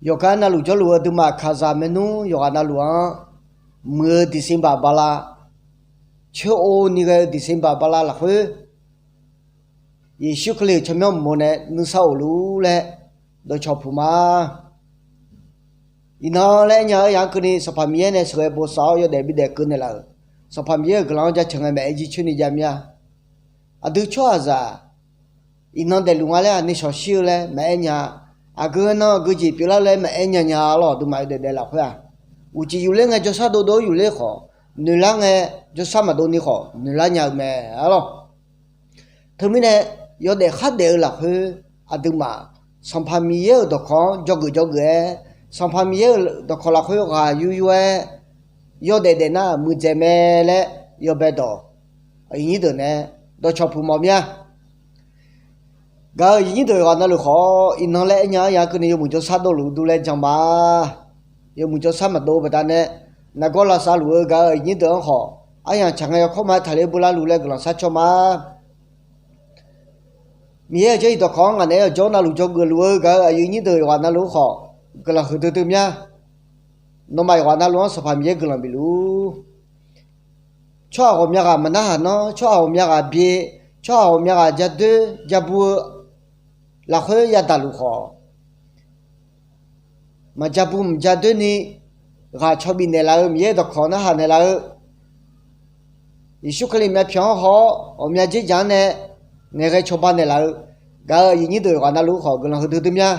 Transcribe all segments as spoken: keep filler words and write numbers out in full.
Yawqgar navluf jawrluf-eu aqduimaf kaqzaq maernmr yawqghaq navluf-anr muiq-eu December bala, coer-o ni ghae-eu December bala lafkhoer, Yeqsur Kali-euq tsawrmyanr uqmov nae nuisar of luf-ur laer dawqcawq puq ma. Iqnan laer aernya-eu yaq-anr keuvni Sanqpaq Miqyaer nae sheuqghae bosav-awr yawdaef bidaef keuv naeqlaf-euq Sanqpaq Miqyaer-euq guiqlanq-anr jaceuq ngae maqaer jircoer ni jav mir-a. Aqdui tsawrhaqzaq iqnan daefluf nga laer aqni shawq shir-eu laer maqaer nya. Aqgeu nan aqgeu jeq pyeuflar laer maqaer nya nya arlawq. Aqduimaf yawdaef daef lafkhoer-aq, uqcif yufler ngae jawrshar dovdov-aer yufler khawf noeqlar ngae, jawrshar maqdov ni khawf noeqlar nya-eu mae arlawq. Teumirnae yawdaef khardaef-eu lafkhoer aqduimaf Sanqpaq Miqyaer-euq dawqkawq-anr dzawgeuf dzawgeuf-aer, Sanqpaq Miqyaer-euq dawqkawq lafkhoer ghaq yur yur-aer yawdaef daef nar muiqdzaeq mae laer yawbae dawq aqyuif nyir deuq nae dawqcawq puq mawf mir-a. Gaq-euq aqyuif nyir deuq yawqghaq navluf khawf, iqnan laer aernya-anr yaq-anr keuvni yawmuiq jawrshar dovluf-eu dur laer jan ma. Yawmuiq jawrshar maqdov-eu baqdanae nargawr lavsav luf-eu gaq-euq aqyuif nyir deuq-anr khawf, aryamq tsaq ngae yawkawr ma-aer taqler beular luf laer guiqlanq sharcaw ma. Miqyaer-euq jarlif dawqkawq-anr ngaq naeq-aer yawqjawr navluf dzawgeuf luf-eu gaq-euq aqyuif nyir deuq yawqghaq navluf-anr khawf, guiqlanq huiqdui dui mir-a. Nawmaf yawqghaq navluf-anr Sanqpaq Miqyaer guiqlanq bif luf-ur. Tsawrhaq ghawqmya ghaq maqnarhaq nanr, tsawrhaq ghawqmya ghaq bye, tsawrhaq ghawqmya ghaq jadoer jabu-eu lafkhoer yadaq luf khawf, maqjabu maqjadoer ni ghaq caw bif naeqlaf-eu Miqyaer dawqkawq narhaq naeqlaf-eu Yeqsur Kali myavpyawq-anr haw-awr ghawqmya dzerdzaq-anr nae ngaeqghae cawba naeqlaf-eu gaq-euq aqyuif nyir deuq yawqghaq navluf khawf guiqlanq huiqdui dui mir-a.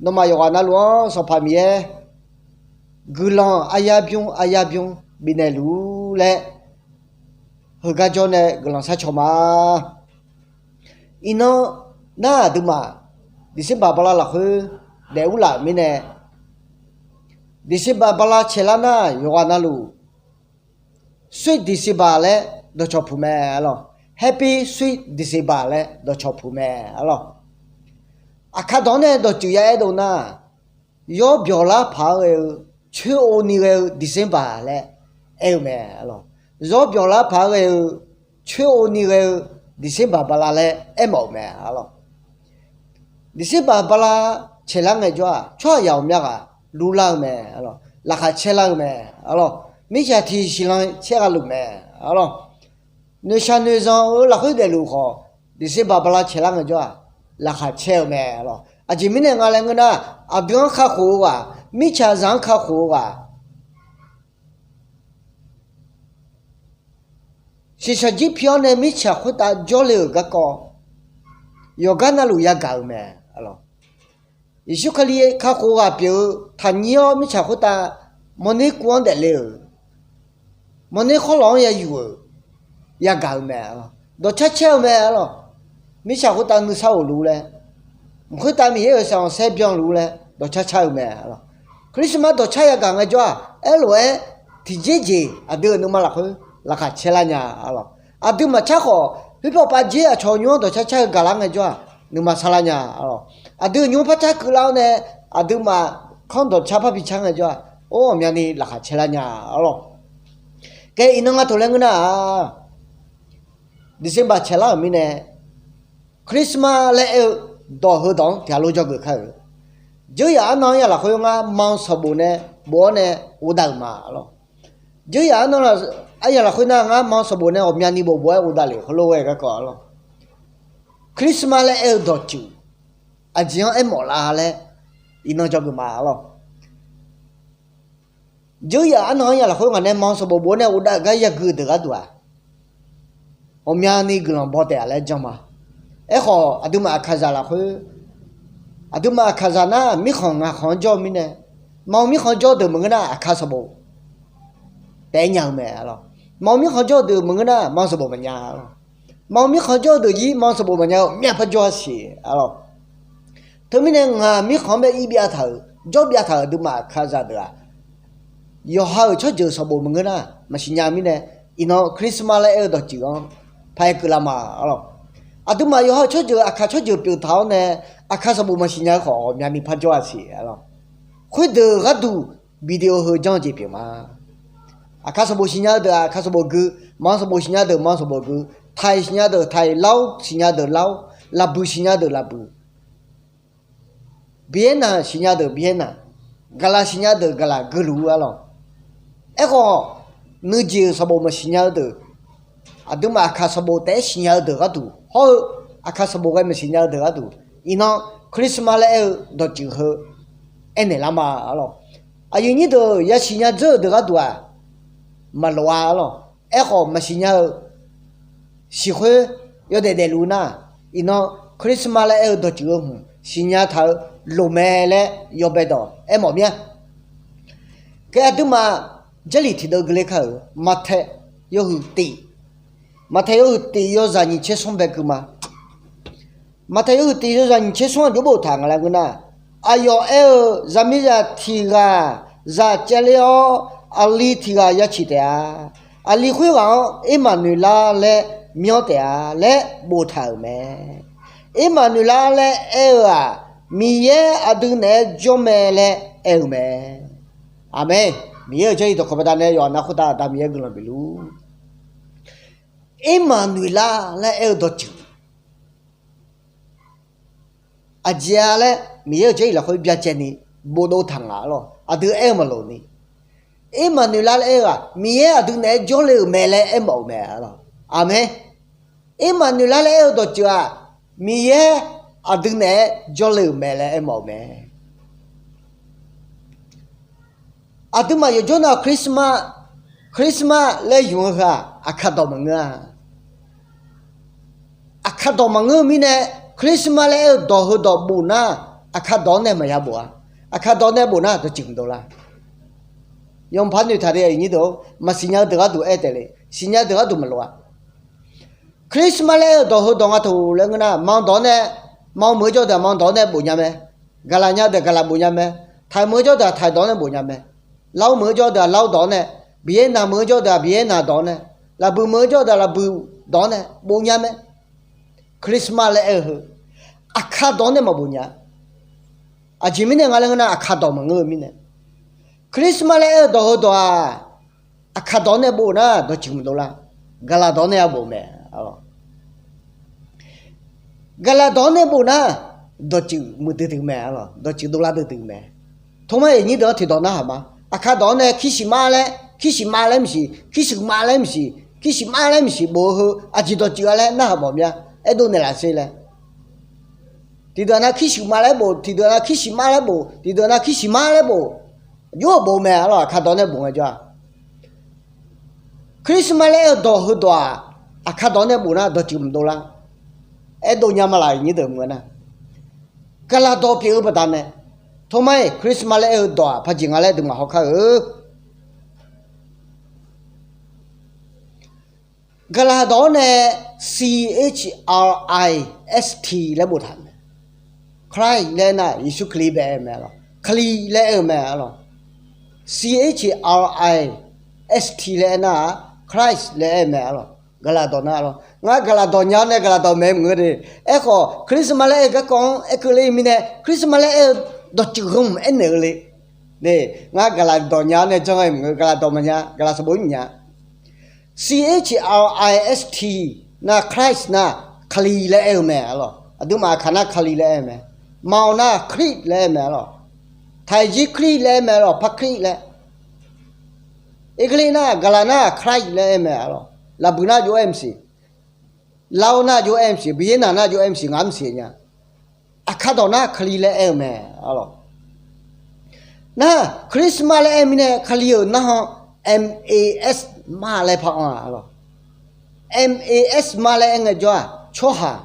Nawmaf yawqghaq navluf-anr Sanqpaq Miqyaer guiqlanq aryar bymr aryar bymr bifnaeq luf-ur laer heugar jawr nae guiqlanq sharcaw ma. Iqnan nar aqduimaf December bala lafkhoer daef urlaf-euq mirnae, December bala caelar nar yawqghaq navluf Sweet December laer dawqcawq puq mae arlawq. Happy Sweet December laer dawqcawq puq mae arlawq. Aqkar dawq-anr nae dawqtsuif ya aerdov nar, yawr byawq lar paq-aer ghae-eu, coer-o ni ghae-eu December laer aer-eu mae arlawq. Yawr byawq lar paq-aer ghae-eu, coer-o ni ghae-eu December bala laer aermawf-euq mae arlawq. December bala caelar ngaejawr-aq, tsawrhaqzaq ghawqmya ghaq lurlar-eu mae arlawq. Laqkhaq caerlar-eu mae arlawq. Mirtsaq tiq siqlanq caer gha luf mae arlawq. Noeqshaq noeqzanq-eu lafkhoer daefluf khawf, December bala caelar ngaejawr-aq, laqkhaq caer-eu mae arlawq. Aqjeq mirnae nga laer ngeur nar, aqdui-anr kakhof-eu ghaq, mirtsaqzaq-anr kakhof-eu ghaq, shiqshaq jir pi-awr nae mirtsaq khoertav jawrle-euq garkawv yawqgar navluf yagaq-euq mae arlawq. Yeqsur Kali kakhof ghaq pyeuf-eu taqnyir-awr mirtsaq khoertav mawrner kuv-anr daefle-euq, mawrner khawrlawq-anr yayuf-euq yagaq-euq mae arlawq. Dawqcar caer-eu mae arlawq. Mirtsaq khoertav nuisar of luf-ur laer, mq khoertav Miqyaer-euq saeqanq saer byanluf-ur laer dawqcar car-eu mae arlawq. Christmas dawqcar yagaq ngaejawr-aq, aerlof-aer tiqjeq jeq aqdui-euq nuima lafkhoer laqkhaq caerlar nya arlawq. Aqdui maqcar khawf, khoerpawr pav jer aqcawq nymr-anr dawqcar car-eu gaqlar ngaejawr-aq, nuima sarlar nya arlawq. Aqdui nymr parcar keuvlar-awr nae, aqduimaf kanr dawqcar parbi car ngaejawr-aq, or ghawqmyani laqkhaq caerlar nya arlawq. Kae iqnan nga taq laer ngeur nar-aq, December caelar-euq mirnae, Christmas laer aer-eu dawq heudawq-anr tiqghaq lof dzawgeuf kar-euq. Dzeuryaq arnan aryaq lafkhoer ngar man sanqbof nae bof-awr nae ghofdav-euq ma arlawq. Dzeuryaq arnan aryaq lafkhoer nar ngar man sanqbof nae ghawqmyani bof bof-aer ghofdav lef heulof-aer garkawv arlawq. Christmas laer aer-eu dawqtsuif aqjeq-anr aermawf la laer iqnan dzawgeuf ma arlawq. Dzeuryaq arnan aryaq lafkhoer ngaq nae man sanqbof bof-awr nae ghofdav-euq gar yagui-eu deuq gharduq-aq, ghawqmyani guiqlanq baw taef-a laer jan ma. Aerkhawf aqduimaf aqkaqzaq lafkhoer, aqduimaf aqkaqzaq nar mirkhanq ngaqkhanq-anr jawr-eu mirnae, man-eu mirkhanq jawr-eu deuq maqngeur nar aqkaq sanqbof taef-aer nya-eu mae arlawq. Man-eu mirkhanq jawr-eu deuq maqngeur nar man sanqbof maqnya arlawq. Man-eu mirkhanq jawr-eu deuq jir man sanqbof maqnya-eu myavpar jawr-a siq arlawq. Teumirnae ngaq mirkhanq-anr bae ir byav taq-euq, jawr byav taq-euq aqduimaf aqkaqzaq deuq-aq, yawqha-euq tsawrjeuq sanqbof maqngeur nar maqsiq nya mirnae, iqnan Christmas laer aer-eu dawqtsuif-anr paq-aer keuvlar ma arlawq. Aqduimaf yawqha-euq tsawrjeuq aqkaq tsawrjeuq pyeuf taq-awr nae, aqkaq sanqbof maqsiq nya-eu khawf ghawqmyani par jawr-a siq arlawq. Khoerdeuq gharduq video heu janr-eu jeq pyeuf ma. Aqkaq sanqbof siqnya-eu deuq aqkaq sanqbof gui, manq sanqbof siqnya deuq manq sanqbof gui, taiq siqnya deuq taiq, lar siqnya deuq lar, laqbuiq siqnya deuq laqbuiq, bihaer naq siqnya deuq bihaer naq, gaqlaq siqnya-eu deuq gaqlaq geuluf-eu arlawq. Aerkhawf, nuijeq-euq sanqbof maqsiqnya-eu deuq, aqduimaf aqkaq sanqbof taef-aer siqnya-eu deuq gharduq hawr-eu, aqkaq sanqbof ghae maqsiqnya-eu deuq gharduq, iqnan Christmas laer aer-eu dawqtsuif heu aernaeq lar ma arlawq. Aqyuif nyir deuq yasiqnya dzeur-euq deuq gharduq-aq, maqlof-a arlawq. Aerkhawf maqsiqnya-eu siqkhoer yawdaef daefluf nar, iqnan Christmas laer aer-eu dawqtsuif-eu hmq siqnya taq-eu loq mae laer yawbae dawq aermawf mir-a. Kae aqduimaf Jarlif tiqdeuv keuvle kar-euq Maqtaeq yawhuiq tiq, Maqtaeq yawhuiq tiq yawzaq nyiq tser smr bae gui ma. Maqtaeq yawhuiq tiq yawzaq nyiq tser smr-anr jov boftaq nga laer ngeur nar, aqyawf aer-eu, zaqmiqzaq tiq ghaq zaq caevler-awr, aqli tiq ghaq ya ciq taef-a. Aqli khoerghaq-anr Ermaqnoeqlar laer myanr taef-a laer boftaq-euq mae. Ermaqnoeqlar laer aer-eu-aq, Miqyaer aqdui naeq-aer jawr mae laer aer-eu mae. Aqmeq. Miqyaer-euq Jarlif dawqkawq baqdanae yawqha-anr khoertav Aqda Miqyaer guiqlanq bifluf. Ermaqnoeqlar laer aer-eu dawqtsuif aqjeq-a laer Miqyaer-euq Jarlif lafkhoer byacaevni bofdov taq nga arlawq. Aqdui aer-eu maqloq ni. Ermaqnoeqlar laer aer-eu-aq, Miqyaer aqdui naeq-aer jawrle-euq mae laer aermawf-euq mae arlawq. Aqmeq. Ermaqnoeqlar laer aer-eu dawqtsuif-aq, Miqyaer aqdui naeq-aer jawrle-euq mae laer aermawf-eu mae. Aqduimaf yawqjawr nav Christmas, Christmas laer ymq-eu heu-aq, aqkaq dawq maqngeur-a. Aqkaq dawq maqngeur-eu mirnae, Christmas laer aer-eu dawq heudawq bof nar, aqkaq dawq-anr nae maqya bof-a. Aqkaq dawq nae bof nar dawqtsuif maqdov lar. Yawpar noeqtaq de, aqyuif nyir deuq-or, maqsiqnya-eu deuq gharduq aer taef le. Siqnya deuq gharduq maqlof-a. Christmas laer aer-eu dawq heudawq nga taq laer ngeur nar, ma dawq-anr nae, ma meuq-eu jawr deuq-aq ma dawq-anr nae bof nya mae. Gaqlaq nya deuq gaqlaq bof nya mae. Taiq meuq-eu jawr deuq-aq taiq dawq-anr nae bof nya mae. Lar meuq-eu jawr deuq-aq lar dawq-anr nae, biqyaer naq meuq-eu jawr deuq-aq biqyaer naq dawq-anr nae, lafbuiq meuq-eu jawr deuq-aq lafbuiq dawq-anr nae bof nya mae. Christmas laer aer-eu heu, aqkaq dawq-anr nae maqbof nya. Aqjeq mirnae nga laer ngeur nar, aqkaq dawq maqngeur-eu mirnae. Christmas laer aer-eu dawq heudawq-aq, aqkaq dawq-anr nae bof nar dawqtsuif maqdov lar. Gaqlaq dawq-anr nae ya bof mae. Gaqlaq dawq-anr nae bof nar, dawqtsuif muiqdui dui mae arlawq, dawqtsuif dovlar duidui mae. Tormar-iq nyir deuq-anr tiqdawq narhaq ma. Aqkaq dawq-anr nae Kirsiqmar laer, Kirsiqmar laer maqsiq, Kirshuiqmar laer maqsiq, Kirshuiqmar laer maqsiq bof-eu heu aqjeq dawqtsuif-a laer narhaq mawf mir-a. Aerdov naeqlaf sher laer. Tiqdeuq nav Kirshuiqmar laer bof, tiqdeuq nav Kirsiqmar laer bof, tiqdeuq nav Kirshuiqmar laer bof. Jov-eu bof mae arlawq, aqkaq dawq nae bof ngaejawr-aq. Christmas laer aer-eu dawq heudawq-aq, aqkaq dawq nae bof nar dawqtsuif maqdov lar. Aerdov nya ma laf nyir deuq meuq-eu nar. Gaqlaq dawq pyeuf-eu baqdanae, tormar-iq Christmas laer aer-eu dawq-aq paqjeq nga laer aqduimaf hawkar-eu. Gaqlaq dawq-anr nae C H R I S T laer boftaq mae. Christ laer aer nar Yeqsur Kali bae aer-eu mae arlawq. Kali laer aer-eu mae arlawq. C H R I S T laer aer nar-aq, Christ laer aer-eu mae arlawq. Gaqlaq dawq nar arlawq. Ngar gaqlaq dawq nya-awr nae gaqlaq dawq maeq-eu maqngeur de. Aerkhawf Christmas laer aer-eu garkawv-anr aer keuvle mirnae, Christmas laer aer-eu dawqtsuif heu mq aernaeq-eu le. Ngar gaqlaq dawq nya-awr nae janr-aer maqngeur, gaqlaq dawq maqnya, gaqlaq sanqbof maqnya. C H R I S T nar Christ nar Kali laer aer-eu mae arlawq. Aqduimaf aqkaq nar Kali laer aer-eu mae. Maqawq nar Krit laer aer-eu mae arlawq. Taqjir Krit laer aer-eu mae arlawq, par Krit laer. Erkali nar gaqlaq nar Christ laer aer-eu mae arlawq. Lafbuiq nar jov-aer maqsiq, lar-awr nar jov-aer maqsiq, biqyaer naq nar jov-aer maqsiq, ngaq-anr maqsiq nya. Aqkaq dawq nar Kali laer aer-eu mae arlawq. Nar Christmas laer aer mirnae Kali-euq narhaq-anr M A S, ma laer par anr-a arlawq. M A S ma laer aer ngaejawr-aq, tsawrhaq,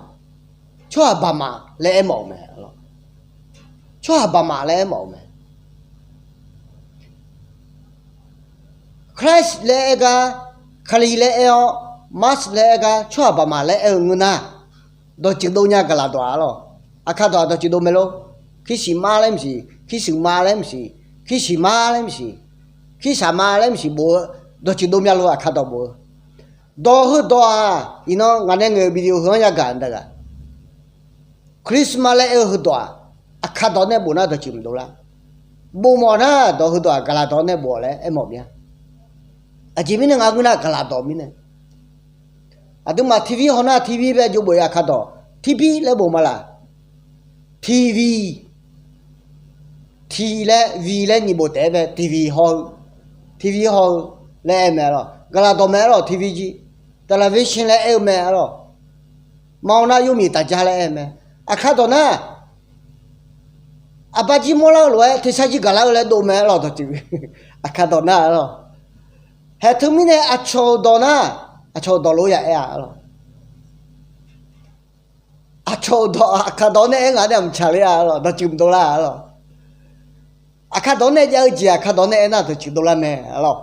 tsawrhaq baqmaf laer aermawf-euq mae arlawq. Tsawrhaq baqmaf laer aermawf-euq mae. Christ laer aer gar, Kali laer aer-awr, Mas laer aer gar tsawrhaq baqmaf laer aer-eu ngeur nar, dawqtsuif dov nya gaqlaq dawq-aq arlawq. Aqkaq dawq-aq dawqtsuif dov mae lor. Kirsiqmar laer maqsiq, Kirshuiqmar laer maqsiq, Kirshuiqmar laer maqsiq, Kirsaqmar laer maqsiq bof-eu dawqtsuif dov mya lor, aqkaq dawq bof-eu. Dawq heudawq-aq iqnan ngaq nae ngaeq-euq video heu-anr yagaq-a aqda ghaq. Christmas laer aer-eu heudawq-aq, aqkaq dawq nae bof nar dawqtsuif maqdov lar. Bof mawf nar dawq heudawq-aq gaqlaq dawq nae bof-awq laer aermawf mir-a. Aqjeq mirnae nga ngeur nar gaqlaq dawq mirnae. Aqduimaf TV haw nar TV bae jov bof-ir aqkaq dawq, TV laer bof ma laq. TV. Tiq laer viq laer nyiq bof taef-aer mae, tiq viq haw-eu, tiq viq haw-eu laer aer mae arlawq. Gaqlaq dawq mae arlawq, tiq viq jir, television laer aer-eu mae arlawq. Ma-awr nar yawmiq taq ja laer aer mae. Aqkar dawq nar, aqbar jir mawrlar-eu lof-aer tersar jir gaqlar-eu laer dov mae arlawq, dawqtsuif. Aqkar dawq nar arlawq. Haeq teumirnae aqcawq-euq dawq nar, aqcawq-euq dawq lof-aer ya aer-a arlawq. Aqcawq-euq dawq, aqkar dawq nae aer ngaq nae maqtsaq ler-a arlawq, dawqtsuif maqdov lar arlawq. Aqkar dawq nae jav-eu jeq aqkar dawq nae aer nar dawqtsuif dovlar mae arlawq.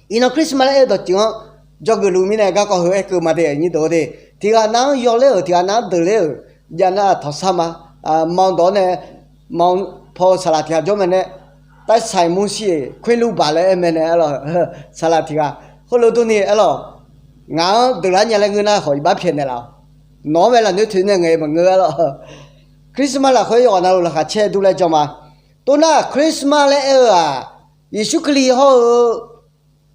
Iqnan Christmas laer aer-eu dawqtsuif-anr dzawgeuf luf mirnae garkawv heu aerkeuv ma de, nyir deuq-eu de. Tiq ghaq nav-anr yawler-euq, tiq ghaq nav-anr deuqler-euq, jav nar tawqsar ma. Ma-eu dawq-awr nae, ma-eu paw-eu saqlaq tiq ghaq jawr mae nae, ไต้สายมูสิ khoerluf baq laer aer mae nae arlawq. Saqlaq tiq ghaq heulof durni arlawq, ngaq-anr deuqlar nya laer ngeur nar khawf iqbax pyaeqnaeq laf-awq. Nawq-anr mae lafnoer toeq nae ngaeq maqngeur arlawq. Christmas lafkhoer yawqghaq navluf laqkhaq caer durler jan ma. Toxnar Christmas laer aer-eu-aq, Yeqsur Kali hawr-eu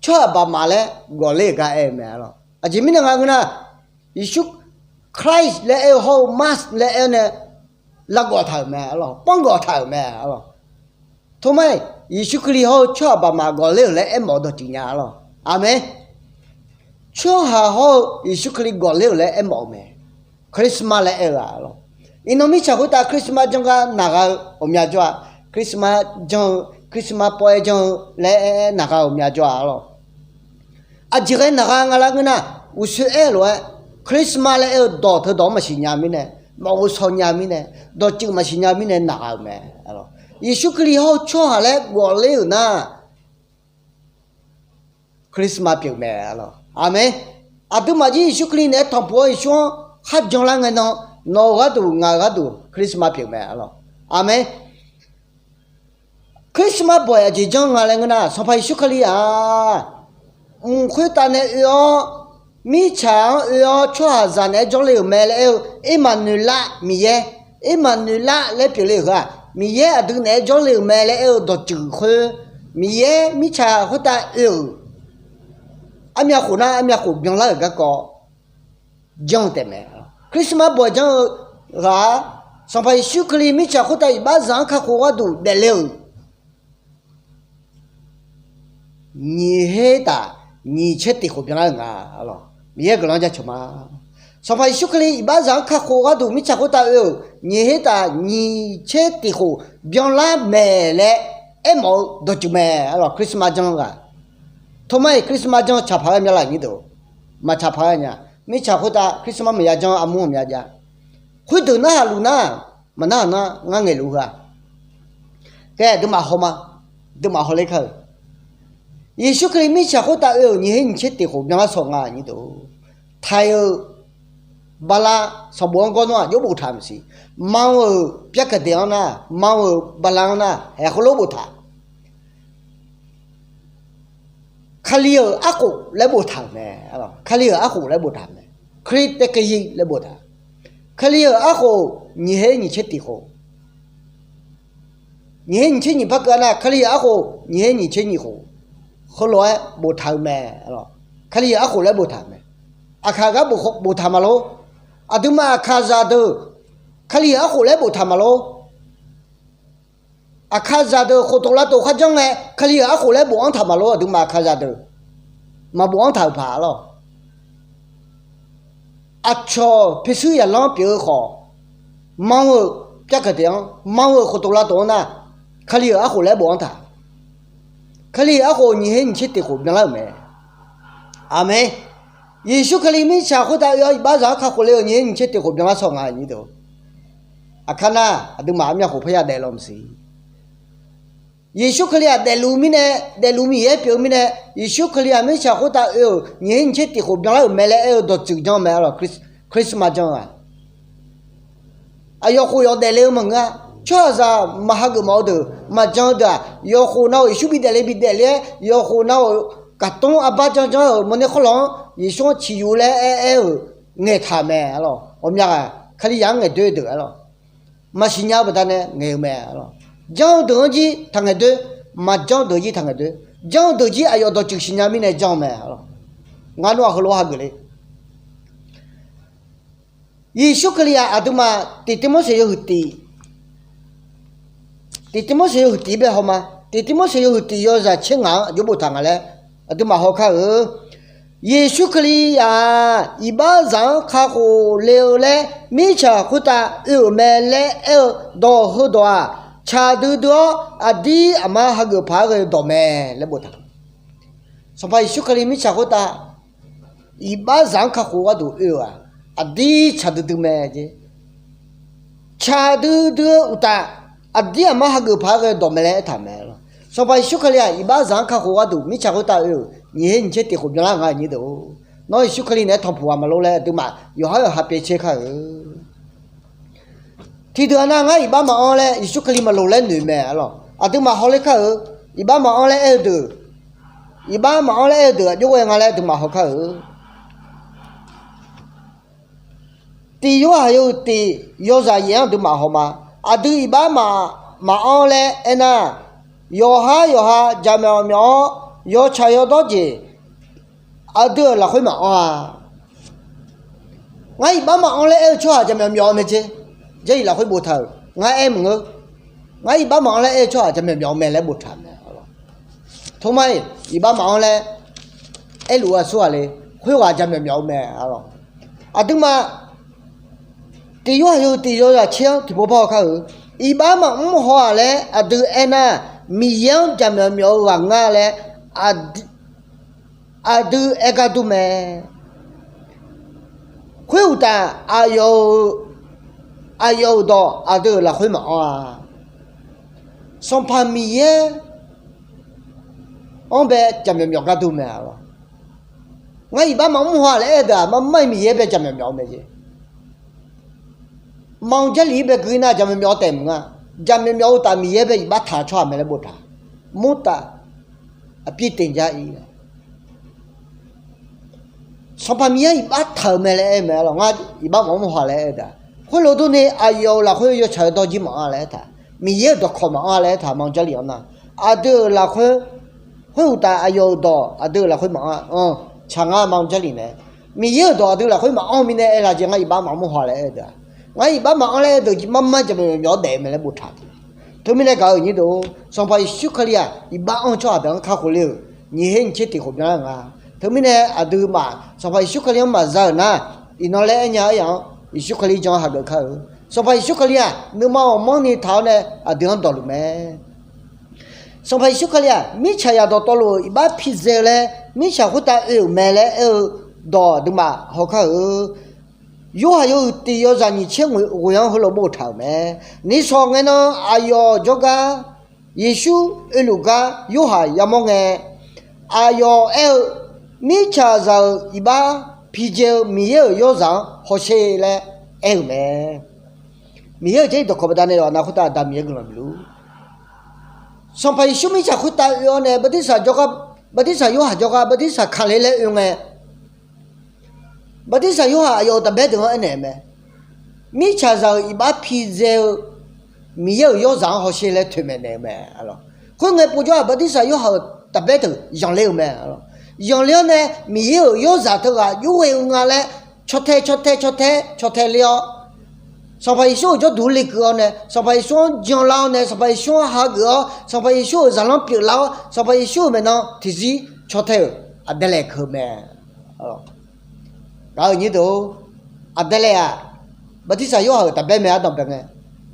tsawrhaq baqmaf laer ghawqler-euq gar aer-eu mae arlawq. Aqjeq mirnae nga ngeur nar, Yeqsur Christ laer aer-eu hawr-eu Mass laer aer nae largawq taq-euq mae arlawq, panrgawq taq-euq mae arlawq. Toma-iq, Yeqsur Kali hawr-eu tsawrhaq baqmaf ghawqler-euq laer aermawf-eu dawqtsuif nya arlawq. Aqmeq. Tsawrhaq hawr-eu Yeqsur Kali ghawqler-euq laer aermawf-eu mae. Christmas laer aer-eu-aq arlawq. Iqnan mirtsaq khoertav Christmas janr gar naq gha-eu ghawqmya jawr-a. Christmas janr-eu, Christmas pawv-aer janr-eu laer aer naq gha-eu ghawqmya jawr-a arlawq. Aqjeq ghae naq gha nga lar ngeur nar, uqsoer aer-eu lof-aer, Christmas laer aer-eu dawq teudawq-anr maqsiq nya mirnae, maqghovshaw nya mirnae, dawqtsuif maqsiq nya mirnae naq gha-euq mae. Yeqsur Kali hawr-eu tsawrhaq laer ghawqler-euq nar, Christmas pyeuf mae arlawq. Aqmeq. Aqduimaf jir Yeqsur Kali naeq-aer tanqpuq-awr Yeqsur-anr kharjan lar ngae nan, nawq-euq gharduq ngaq-euq gharduq Christmas pyeuf mae arlawq. Aqmeq. Christmas bawq-iq aqjeq janr nga laer ngeur nar, Sanqpaq Yeqsur Kali-aq, mq khoertav nae oe-awr, mirtsaq-anr oe-awr tsawrhaqzaq naeq-aer jawrle-euq mae laer aer-eu, Ermaqnoeqlav Miqyaer, Ermaqnoeqlav laer pyeufle-euq heu-aq, Miqyaer aqdui naeq-aer jawrle-euq mae laer aer-eu dawqtsuif khoer, Miqyaer mirtsaq khoertav oe-euq armyav khof nar armyav khof byanlar-euq garkawv janr-eu taefmae. Christmas bawq janr-eu ghaq-aq, Sanqpaq Yeqsur Kali mirtsaq khoertav iqbaxzaq-anr kakhof gharduq daefle-euq nyiq her taf nyiq tser tiq khof byanlar-euq nga. Miqyaer guiqlanq-anr jaceuq ma. Sanqpaq Yeqsur Kali iqbaxzaq-anr kakhof gharduq mirtsaq khoertav oe-euq nyiq her taf nyiq tser tiq khof byanlar maeq laer aermawf-eu dawqtsuif mae arlawq. Christmas janr ghaq, toma-iq Christmas janr tsaqpaq ghae mya laf nyir deuq, maqtsaqpaq ghae nya. Mirtsaq khoertav Christmas maqya janr armur ghawqmya jav. Khoerdeuq narhaq luf nar, maqnarhaq nar ngar ngaeqluf heu-aq, kae aqduimaf haw ma, aqduimaf hawler kar-euq. Yeqsur Kali mirtsaq khoertav oe-euq nyiq her nyiq tser tiq khof byanlar sawq nga nyir deuq. Taiq-euq bala sanqbof-anr gawr nar-aq jawr boftaq maqsiq. Man-euq pyar kaqdeq-anr nar, man-euq bala-anr nar haeq khoerlof boftaq. Kali-euq arkhof laer boftaq-euq mae. Kali-euq arkhof laer boftaq-euq mae. คริสตจักรราช laer boftaq. Kali-euq arkhof nyiq her nyiq tser tiq khof, nyiq her nyiq tser nyiq par keuv-a nar, Kali-euq arkhof nyiq her nyiq tser nyiq khof heulof-aer boftaq-eu mae. Kali-euq arkhof laer boftaq-euq mae. Aqkaq gar boftaq maqlor. Aqduimaf aqkaqzaq deuq Kali-euq arkhof laer boftaq maqlor. Aqkaqzaq deuq khoftof lavtof kharjanr ngae, Kali-euq arkhof laer bofanr taq maqlor. Aqduimaf aqkaqzaq deuq maqbofanr taq-euq paq arlawr. Aqcawq pyurshuir yaqlanr pyeuf-eu khawf, man-euq pyar kaqdeq-anr, man-euq khoftof lavtof-anr nar, Kali-euq arkhof laer bofanr taq. Kali-euq arkhof nyiq her nyiq tser tiq khof byanlar-euq mae. Aqmeq. Yeqsur Kali mirtsaq khoertav oe-awr iqbaxzaq-anr kakhof le-euq nyiq her nyiq tser tiq khof byanlar sawq nga nyir deuq. Aqkar nar aqduimaf armyav khof parya daeflaw maqsiq. Yeqsur Kali-aq daefluf mirnae, daefluf Miqyaer pyeuf-eu mirnae, Yeqsur Kali-aq mirtsaq khoertav oe-euq nyiq her nyiq tser tiq khof byanlar-euq mae laer aer-eu dawqtsuif janr mae arlawq. Christmas janr-eu-aq, aqyawf khof yawf daefle-eu maqngeur-a. Tsawrhaqzaq maq hageuf mawf-eu deuq, maqjan-eu deuq-aq, yawf khof nav-euq Yeqsur bi daefle bi daefle-aer, yawf khof nav-euq gaqtmr arbar janr janr-euq mawrner khawrlawq-anr Yeqsur-anr ciqyuf laer aer aer-euq ngaeqtaq mae arlawq. Ghawqmya ghaq Kalizaq-anr ngaeqdoer deuq arlawq. Maqsiq nya-eu baqdanae ngaeq-eu mae arlawq. Janr-eu deuq-anr jir taqngaeq doer, maqjanr-eu deuq jir taqngaeq doer. Janr-eu deuq jir aqyawf dawqtsuif siqnya mirnae janr-eu mae arlawq. Ngar nmr-aq heulof-aer hageuf le. Yeqsur Kali-aq aqduimaf tiq Tiqmorseq yawhuiq tiq Tiq Tivmorseq yawhuiq tiq bae haw ma. Tiq Tivmorseq yawhuiq tiq yawzaq tser ngaq-anr aqjox boftaq nga laer aqduimaf haw kar-euq. Yeqsur Kali-aq, iqbaxzaq-anr kakhof le-eu laer mirtsaq khoertav oe-euq mae laer aer-eu dawq heudawq-aq, tsaq duidui-awr aqdir aqma hageuf paq-aer ghae-eu dawq mae laer boftaq. Sanqpaq Yeqsur Kali mirtsaq khoertav iqbaxzaq-anr kakhof gharduq oe-euq-aq, aqdir tsaq duidui mae jeq. Tsaq duidui-eu uqtaf, aqdir aqma hageuf paq-aer ghae-eu dawq mae laer aertaq mae lor. Sanqpaq Yeqsur Kali-aq, iqbaxzaq-anr kakhof gharduq mirtsaq khoertav oe-euq nyiq her nyiq tser tiq khof byanlar nga nyir deuq-or. Nawr Yeqsur Kali naeq-aer tanqpuq ghaq maqlor laer aqduimaf yawqhar yawqha pyaev caer kar-euq. Tiqdeuq-aq nar, ngar iqbax maqanr laer Yeqsur Kali maqloq laer noeq mae arlawq. Aqduimaf hawler kar-euq. Iqbax maqanr laer aer-eu deuq, iqbax maqanr laer aer-eu deuq aqjox ghae nga laer aqduimaf haw kar-euq. Tiq Yorhaq yawhuiq tiq yawzaq yaef-anr aqduimaf haw ma. Aqdui iqbax maqanr laer aernar, yawqhar yawqha jaqmyawf myawf-awr yawtsaq yawdawr jeq aqdui-euq lafkhoer maqanr-a. Ngar iqbax maqanr laer aer-eu tsawrhaq jaqmyawf myawf-eu mae jeq. Jarlif lafkhoer boftaq-euq ngar aer maqngeur. Ngar iqbax maqanr laer aer-eu tsawrhaq jaqmyawf myawf-eu mae laer boftaq mae. Tormar-iq iqbax maqanr laer aerluf-eu aqsurghaq le, khoerghaq jaqmyawf myawf-eu mae arlawq. Aqduimaf tiq Yorhaq yawhuiq tiq yawzaq tser-anr tiqpov par haw kar-euq. Iqbax maqmr haw-aq laer aqdui aernar, Miqyaer-anr jaqmyawf myawf-eu ghaq nga laer aqdui aer gar dur mae. Khoeruqtaf, aqyawf-euq dawq aqdui-euq lafkhoer maqanr-a. Sanqpaq Miqyaer-anr bae jaqmyawf myawf gar dur mae arlawq. Ngar iqbax maqmr haw-aq laer aer-eu deuq-aq, marmar-iq Miqyaer bae jaqmyawf myawf-eu mae jeq. Maqanr Jarlif-ir bae gui nar jaqmyawf myawf-eu taef maqnga. Jaqmyawf myawf-eu uqtaf Miqyaer bae iqbax taq-eu tsawrhaq mae laer boftaq. Murtaf aqpir teq jar-ir. Sanqpaq Miqyaer iqbax taq-euq mae laer aer-eu mae arlawq. Ngar iqbax maqmr haw-aq laer aer-eu deuq-aq, khoerlof durni aqyawf-euq lafkhoer yawtsaq yawdawr jir maqanr-a laer aertaq. Miqyaer-euq dawqkawq maqanr-a laer aertaq, maqanr Jarlif-anr nar. Aqdui-euq lafkhoer, khoeruqtaf aqyawf-euq dawq aqdui-euq lafkhoer maqanr-a. Anr, tsaq ngar maqanr Jarlif nae. Miqyaer-euq dawq aqdui lafkhoer maqanr-eu mirnae aerlar jeq ngar iqbax maqmr haw-aq laer aer-eu deuq-aq, ngar iqbax maqanr laer aer-eu deuq jeq marmar jaqmyawf myawf-awr daef-eu mae laer boftaq. Teumirnae gaq-euq nyir deuq-or, Sanqpaq Yeqsur Kali-aq, iqbax anr-eu tsawrhaq deuq-anr kakhof le-euq nyiq her nyiq tser tiq khof byanlar nga. Teumirnae aqduimaf Sanqpaq Yeqsur Kali-anr maqza-euq nar, iqnan laer aer nya-eu aryaq-anr Yeqsur Kali jan hageuf kar-euq. Sanqpaq Yeqsur Kali-aq, nuima ghawqmanrni taq-awr nae aqdui-anr dawqluf mae. Sanqpaq Yeqsur Kali-aq, mirtsaq yaq dawqtawvluf-euq iqbax pizae-eu laer mirtsaq khoertav oe-euq mae laer aer-eu dawq aqduimaf haw kar-euq. Yorhaq yawhuiq tiq yawzaq nyiq tser ghoeq-anr heulof boftaq-euq mae. Nishawq ngae nan aqyawf jawrgar Yeqsur oeluf gar Yorhaq yamawr ngae, aqyawf aer-eu, mirtsaqzaq-euq iqbax pizae-eu Miqyaer-euq yawrzaq-anr hawsher laer aer-euq mae. Miqyaer-euq Jarlif dawqkawq baqdanae yawqha navluf khoertav Aqda Miqyaer guiqlanq bif luf-ur. Sanqpaq Yeqsur mirtsaq khoertav oe-awr nae bartirsaq jawrgar, bartirsaq Yorhaq jawrgar bartirsaq Kali laer oe ngae, bartirsaq Yorhaq aqyawf-euq taqbaer deuq-anr aernaeq-eu mae. Mirtsaqzaq-euq iqbax pizae-eu Miqyaer-euq yawrzaq-anr hawsher laer toeqmaeq naeq-eu mae. Khoerngae povjawr-aq bartirsaq Yorhaq-euq taqbaer deuq zanqler-eu mae. Zanqler-awr nae Miqyaer-euq yawrzaq teughaq jov ghae-eu nga laer caw tae caw tae caw tae caw tae ler-awr, Sanqpaq Yeqsur-euq jawrduq lekeuv-awr nae Sanqpaq Yeqsur-anr janlar-awr nae Sanqpaq Yeqsur-anr hageuf-awr Sanqpaq Yeqsur-euq zaqlanr pyeuflar-awr Sanqpaq Yeqsur-euq maeqnan tiqzir caw tae-euq Aqdalaeq keuv mae. Gaq-euq nyir deuq-or, Aqdalaeq-aq bartirsaq Yorhaq-euq taqbaer mae ardanqbae ngae.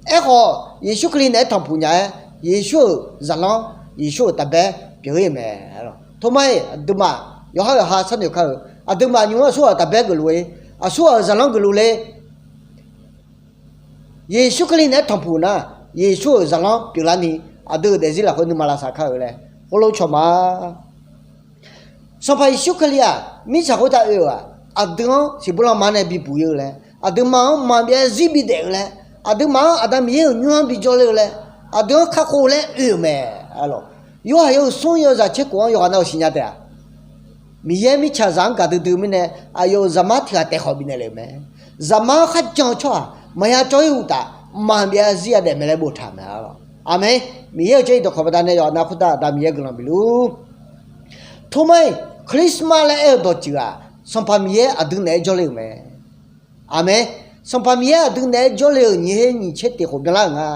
Aerkhawf Yeqsur Kali naeq-aer tanqpuq nya-aer Yeqsur-euq zaqlanr Yeqsur-euq taqbaer pyeuf-ir-euq mae. Tormar-iq aqduimaf yawqhar yawqha sharnoeq kar-euq aqduimaf nymq-mr aqsurghaq-euq taqbaer geufluf-ir, aqsurghaq-euq zaqlanr geufluf ler. Yeqsur Kali naeq-aer tanqpuq nar, Yeqsur-euq zaqlanr pyeuflarni aqdui-euq daefzir lafkhoer nuima lavsav kar-eu laer heulof cawq ma. Sanqpaq Yeqsur Kali-aq mirtsaq khoertav oe-euq-aq, aqdui-anr siqbur lanma nae bibuq-ir-eu laer, aqduimaf-anr maqbyav zir bidaef-eu laer, aqduimaf-anr Aqda Miqyaer-euq nymr-anr bijawr ler-eu laer, aqdui-anr kakhof laer oe-euq mae. Yorhaq yawhuiq smr yawzaq tser khof-anr yawqghaq navluf siqnya taef-a. Miqyaer mirtsaqzaq-anr gaqdui dui mirnae aqyawf-euq zaqmar tiq ghaq taef khawf bifnaeq le-euq mae. Zaqmar-anr kharjan-eu tsawrhaq maqya cawv-ir uqtaf maqbyav zir yadaef mae laer boftaq mae arlawq. Aqmeq. Miqyaer-euq Jarlif dawqkawq baqdanae yawqha navluf khoertav Aqda Miqyaer guiqlanq bif luf-ur. Tormar-iq Christmas laer aer-eu dawqtsuif-aq, Sanqpaq Miqyaer aqdui naeq-aer jawrle-euq mae. Aqmeq. Sanqpaq Miqyaer aqdui naeq-aer jawrle-euq nyiq her nyiq tser tiq khof byanlar-euq nga.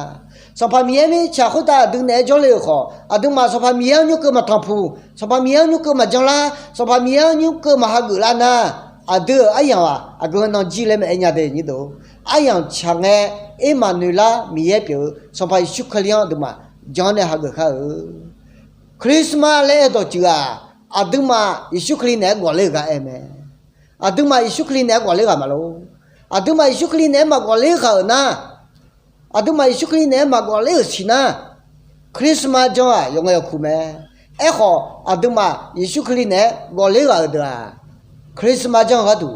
Sanqpaq Miqyaer mirtsaq khoertav aqdui naeq-aer jawrle-euq khawf, aqduimaf Sanqpaq Miqyaer-anr nymrkeuv maqtanqpuq, Sanqpaq Miqyaer-anr nymrkeuv maqjanlar, Sanqpaq Miqyaer-anr nymrkeuv maqhageuf lar nar, aqdui-euq aryamq-aq aqgeu nan jir laer maqaer nya de nyir deuq. Aryamq tsaq ngae, Ermaqnoeqlar Miqyaer pyeuf-eu Sanqpaq Yeqsur Kali-anr aqduimaf jan-awr nae hageuf kar-eu. Christmas laer aer-eu dawqtsuif-aq, aqduimaf Yeqsur Kali naeq-aer ghawqler-euq gar aer mae. Aqduimaf Yeqsur Kali naeq-aer ghawqler ghaq maqlor. Aqduimaf Yeqsur Kali naeq-aer maqghawqler ghaq-euq nar, aqduimaf Yeqsur Kali naeq-aer maqghawqler-euq siq nar, Christmas jan-aq yawqngae yawkuq mae. Aerkhawf, aqduimaf Yeqsur Kali naeq-aer ghawqler ghaq-euq deuq-aq, Christmas jan-eu gharduq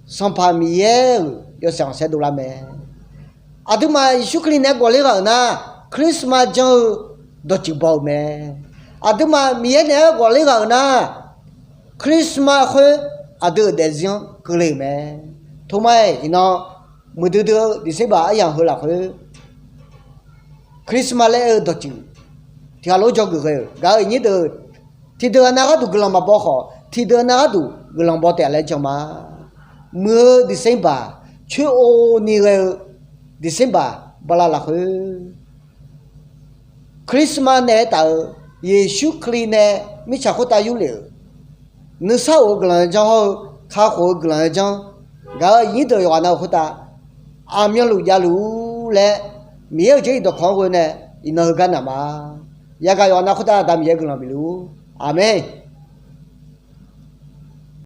Sanqpaq Miqyaer-euq yawshaef khanqsaer dovlar mae. Aqduimaf Yeqsur Kali naeq-aer ghawqler ghaq-euq nar, Christmas jan-eu dawqtsuif baw-eu mae. Aqduimaf Miqyaer naeq-aer ghawqler ghaq-euq nar, Christmas khoer aqdui-euq daefzir-anr keuvle-euq mae. Tomar-aer iqnan muiqdui dui-eu December aryamq heu lafkhoer Christmas laer aer-eu dawqtsuif tiqghaq lof dzawgeuf ghae-euq gaq-euq nyir deuq, tiqdeuq-aq nav gharduq guiqlanq maqbaw khawf, tiqdeuq-aq nav gharduq guiqlanq baw taef-a laer jan ma. Muiq-eu December, coer-o ni ghae-eu December bala lafkhoer Christmas naeq-aer taf-eu Yeqsur Kali nae mirtsaq khoertav yurlef-euq nuisar of-eu guiqlanq-eu janr hawr-eu kakhof-eu guiqlanq-eu janr gaq-euq nyir deuq yawqghaq nav-euq khoertav aqmyanluf javluf-ur laer, Miqyaer-euq jarlif dawqkawq-anr ghoe nae iqnan heugar naq ma. Yagaq yawqghaq nav khoertav Aqda Miqyaer guiqlanq bif luf-ur. Aqmeq.